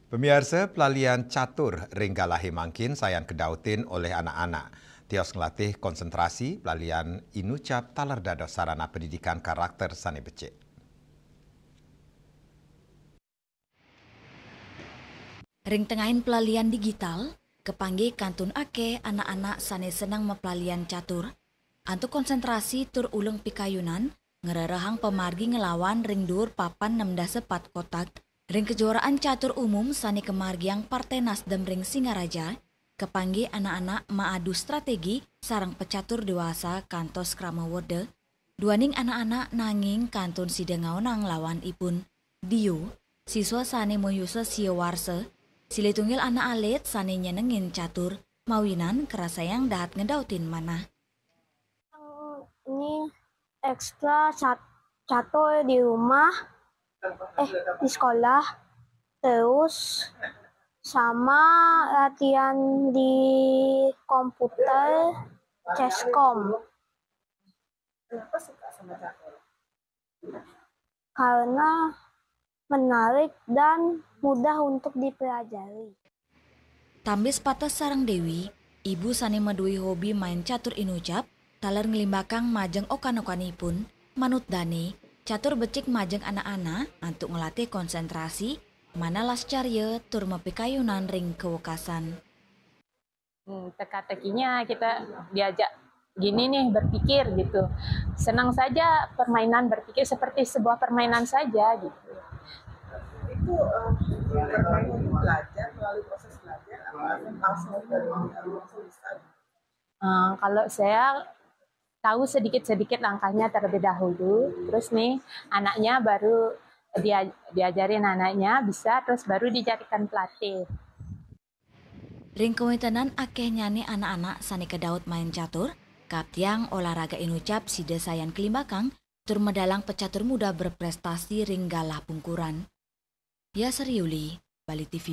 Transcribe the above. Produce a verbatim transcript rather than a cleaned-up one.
Pamiarsa, pelalian catur ring galahé mangkin sayan kadautin olih anak-anak. Tios nglatih konsentrasi, pelalian inucap taler dados sarana pendidikan karakter sané becik. Ring tengahing pelalian digital, kapanggih kantun akéh anak-anak sané seneng mapelalian catur, antuk konsentrasi tur uleng pikayunan, ngrerehang pamargi nglawan ring duur papan nem dasa pat kotak, ring kejuaraan catur umum sané kamargiang Partai Nasdem ring Singaraja, kapanggih anak-anak maadu strategi sareng pecatur dewasa kantos krama werda, duaning anak-anak nanging kantun sida ngaonang lawan ipun. Dio, siswa sané mayusa sia warsa, silih tunggil anak alit sané nyenengin catur, mawinan karasayang dahat ngedautin manah. Ini ekstra cat-, catur di rumah, eh, di sekolah, terus sama latihan di komputer, Chesscom. Kenapa suka sama catur? Karena menarik dan mudah untuk dipelajari. Tambis pateh sareng Déwi, ibu sané madué hobi main catur inucap, taler nglimbakang majeng okan-okanipun, manut dané, catur becik majeng anak-anak antuk nglatih konsentrasi, manah lascarya tur mapikayunan ring kawekasan. Hmm, teka-tekinya kita diajak gini nih berpikir gitu. Senang saja permainan berpikir seperti sebuah permainan saja gitu. Itu, eh, permainan itu belajar melalui proses belajar apa langsung dari langsung bisa? Eh, kalau saya tahu sedikit-sedikit langkahnya terlebih dahulu, terus nih anaknya baru dia-, diajarin anaknya bisa, terus baru dijadikan pelatih. Ring kawéntenan akéhnyané anak-anak sané kadaut main catur, kaaptiang olahraga inucap sida sayan kalimbakang tur medalang pecatur muda berprestasi ring galah pungkuran. Yasri Yuli, Bali T V.